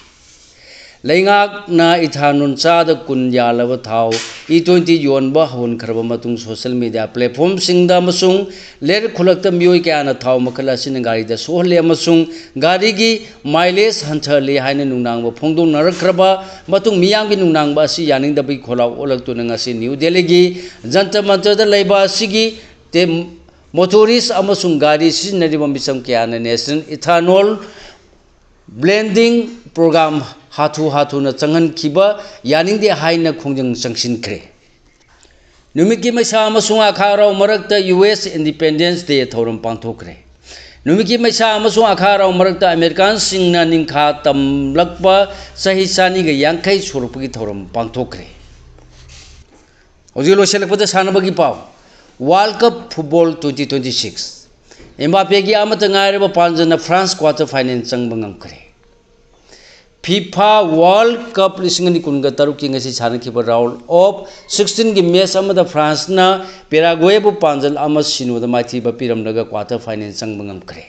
ꯂꯩꯉꯥꯛꯅ ethanol ꯆꯥꯗ ꯀꯨꯟ ꯌꯥꯜꯂꯕ ꯊꯥꯎ E twenty ꯌꯣꯟꯕ ꯍꯧꯍꯟꯈ꯭ꯔꯕ ꯃꯇꯨꯡ social media platformꯁꯤꯡꯗ ꯑꯃꯁꯨꯡ ꯂꯩꯔꯛ ꯈꯨꯜꯂꯛꯇ ꯃꯤꯑꯣꯏ ꯀꯌꯥꯅ ꯊꯥꯎ ꯃꯈꯜ ꯑꯁꯤꯅ ꯒꯥꯔꯤꯗ ꯁꯣꯛꯍꯜꯂꯦ ꯑꯃꯁꯨꯡ ꯒꯥꯔꯤꯒꯤ mileage ꯍꯟꯊꯍꯜꯂꯤ ꯍꯥꯏꯅ ꯅꯨꯡꯅꯥꯡꯕ ꯐꯣꯡꯗꯣꯛꯅꯔꯛꯈ꯭ꯔꯕ ꯃꯇꯨꯡ ꯃꯤꯌꯥꯝꯒꯤ ꯅꯨꯡꯅꯥꯡꯕ ꯑꯁꯤ ꯌꯥꯅꯤꯡꯗꯕꯒꯤ ꯈꯣꯜꯂꯥꯎ ꯑꯣꯜꯂꯛꯇꯨꯅ ꯉꯁꯤ ꯅ꯭ꯌꯨ ꯗꯦꯜꯂꯤꯒꯤ ꯖꯟꯇꯔ ꯃꯟꯇꯔꯗ ꯂꯩꯕ ꯑꯁꯤꯒꯤ ꯇꯦ-, motorist ꯑꯃꯁꯨꯡ ꯒꯥꯔꯤ ꯁꯤꯖꯤꯟꯅꯔꯤꯕ ꯃꯤꯆꯝ ꯀꯌꯥꯅ National Ethanol Blending Program ꯍꯥꯊꯨ ꯍꯥꯊꯨꯅ ꯆꯪꯍꯟꯈꯤꯕ ꯌꯥꯅꯤꯡꯗꯦ ꯍꯥꯏꯅ ꯈꯣꯡꯖꯪ ꯆꯪꯁꯤꯟꯈ꯭ꯔꯦ꯫ ꯅꯨꯃꯤꯠꯀꯤ ꯃꯩꯁꯥ ꯑꯃꯁꯨꯡ ꯑꯈꯥꯛ ꯑꯔꯥꯎ ꯃꯔꯛꯇ U S Independence Day ꯊꯧꯔꯝ ꯄꯥꯡꯊꯣꯛꯈ꯭ꯔꯦ꯫ ꯅꯨꯃꯤꯠꯀꯤ ꯃꯩꯁꯥ ꯑꯃꯁꯨꯡ ꯑꯈꯥ ꯑꯔꯥꯎ ꯃꯔꯛꯇ ꯑꯃꯦꯔꯤꯀꯥꯟꯁꯤꯡꯅ ꯅꯤꯡꯈꯥ ꯇꯝꯂꯛꯄ ꯆꯍꯤ ꯆꯅꯤꯒ ꯌꯥꯡꯈꯩ ꯁꯨꯔꯛꯄꯒꯤ ꯊꯧꯔꯝ ꯄꯥꯡꯊꯣꯛꯈ꯭ꯔꯦ꯫ ꯍꯧꯖꯤꯛ ꯂꯣꯏꯁꯤꯜꯂꯛꯄꯗ ꯁꯥꯟꯅꯕꯒꯤ ꯄꯥꯎ꯫ World Cup Football twenty twenty-six, ꯑꯦꯝꯕꯥꯄꯦꯒꯤ ꯑꯃꯠꯇ ꯉꯥꯏꯔꯕ ꯄꯥꯟꯖꯜꯅ ꯐ꯭ꯔꯥꯟꯁ quarter final ꯆꯪꯕ ꯉꯝꯈ꯭ꯔꯦ꯫ FIFA World Cup ꯂꯤꯁꯤꯡ ꯑꯅꯤ ꯀꯨꯟꯒ ꯇꯔꯨꯛꯀꯤ ꯉꯁꯤ ꯁꯥꯟꯅꯈꯤꯕ round of sixteenꯒꯤ match ꯑꯃꯗ ꯐ꯭ꯔꯥꯟꯁꯅ ꯄꯦꯔꯥꯒ꯭ꯋꯦꯕꯨ ꯄꯥꯟꯖꯜ ꯑꯃ ꯁꯤꯅꯣꯗ ꯃꯥꯏꯊꯤꯕ ꯄꯤꯔꯝꯂꯒ quarter final ꯆꯪꯕ ꯉꯝꯈ꯭ꯔꯦ꯫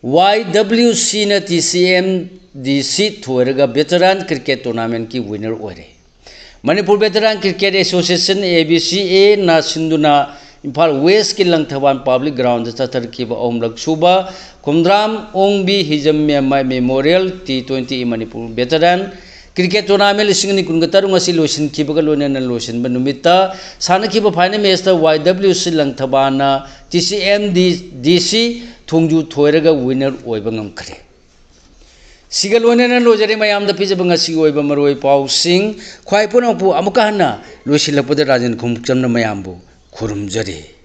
YWCꯅ TCMDC ꯊꯣꯏꯔꯒ veteran cricket tournamentꯀꯤ winner ꯑꯣꯏꯔꯦ꯫ ꯃꯅꯤꯄꯨꯔ Veteran Cricket Association, AVCAꯅ ꯁꯤꯟꯗꯨꯅ ꯏꯝꯐꯥꯜ Westꯀꯤ ꯂꯪꯊꯕꯥꯜ public groundꯗ ꯆꯠꯊꯔꯛꯈꯤꯕ ꯑꯍꯨꯝꯂꯛ ꯁꯨꯕ ꯈꯨꯝꯗ꯭ꯔꯥꯝ ꯑꯣꯡꯕꯤ ꯍꯤꯖꯝ ꯃꯦꯝꯃ Memorial T twenty Manipur Veteran Cricket Tournament ꯂꯤꯁꯤꯡ ꯑꯅꯤ ꯀꯨꯟꯒ ꯇꯔꯨꯛ ꯑꯁꯤ ꯂꯣꯏꯁꯤꯟꯈꯤꯕꯒ ꯂꯣꯏꯅꯅ ꯂꯣꯏꯁꯤꯟꯕ ꯅꯨꯃꯤꯠꯇ ꯁꯥꯟꯅꯈꯤꯕ final matchꯇ YWC ꯂꯪꯊꯕꯥꯜꯅ TCMDC ꯊꯣꯡꯖꯨ ꯊꯣꯏꯔꯒ winner ꯑꯣꯏꯕ ꯉꯝꯈ꯭ꯔꯦ꯫ ꯁꯤꯒ ꯂꯣꯏꯅꯅ ꯂꯣꯏꯖꯔꯦ ꯃꯌꯥꯝꯗ ꯄꯤꯖꯕ ꯉꯁꯤꯒꯤ ꯑꯣꯏꯕ ꯃꯔꯨꯑꯣꯏ ꯄꯥꯎꯁꯤꯡ꯫ ꯈ꯭ꯋꯥꯏ ꯄꯨꯝꯅꯃꯛꯄꯨ ꯑꯃꯨꯛꯀ ꯍꯟꯅ ꯂꯣꯏꯁꯤꯜꯂꯛꯄꯗ ꯔꯥꯖꯦꯟ ꯈꯣꯡꯎꯞꯆꯝꯅ ꯃꯌꯥꯝꯕꯨ ꯈꯨꯔꯨꯝꯖꯔꯤ꯫